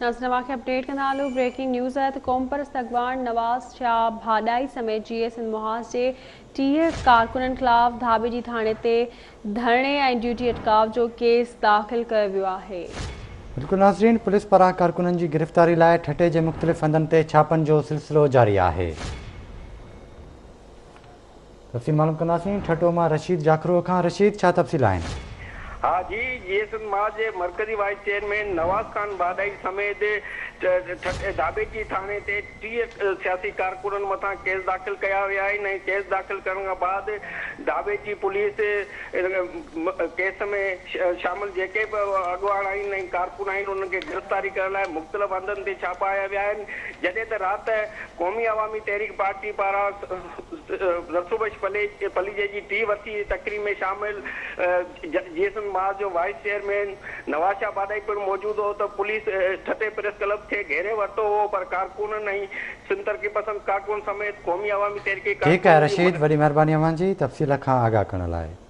ناظرين اوهان کي اپڊيٽ ڪندا هلون بريڪنگ نيوز آهي ته قومپرست اڳواڻ نواز شاهه ڀاڏائي سميت جيئي سنڌ محاذ جي 30 ڪارڪنن خلاف ڌاٻيجي ٿاڻي تي ڌرڻي ۽ ڊيوٽي اٽڪاء جو ڪيس داخل ڪيو ويو آهي. بلڪل ناظرين پوليس پاران ڪارڪنن جي گرفتاري لاء ٺٽي جي مختلف هنڌن تي ڇاپن جو سلسلو جاري آهي. تفصيل معلوم ڪنداسين ٺٽو مان رشيد جاکرو کان رشيد ڇا تفصيل آهن؟ ها جي جيئي سنڌ محاذ جي مرڪزي وائيس چيئرمين نواز خان ڀاڏائي سميت ڌاٻيجي ٿاڻي تي 30 سياسي ڪارڪنن مٿان ڪيس داخل ڪيا ويا آهن ۽ ڪيس داخل ڪرڻ کان بعد ڌاٻيجي پوليس ڪيس ۾ شامل جيڪي به اڳواڻ آهن ۽ ڪارڪن آهن انهن کي گرفتاري ڪرڻ لاء مختلف هنڌن تي ڇاپا هنيا ويا آهن جڏهن ته رات قومي عوامي تحريڪ پارٽي پاران رسول بخش پليجي جي ٽين ورسي جي تقريب ۾ شامل جيئي سنڌ محاذ جو وائيس چيئرمين نواز شاهه ڀاڏائي پڻ موجود هو ته پوليس ٺٽي پريس ڪلب کي گهيري ورتو هو پر ڪارڪنن ۽ سنڌ ترقي پسند ڪارڪن سميت قومي عوامي تحريڪ ٺيڪ آهي ڪارڪنن جي رشيد وڏي مهرباني اوهان جي تفصيل کان آگاهه ڪرڻ لاء.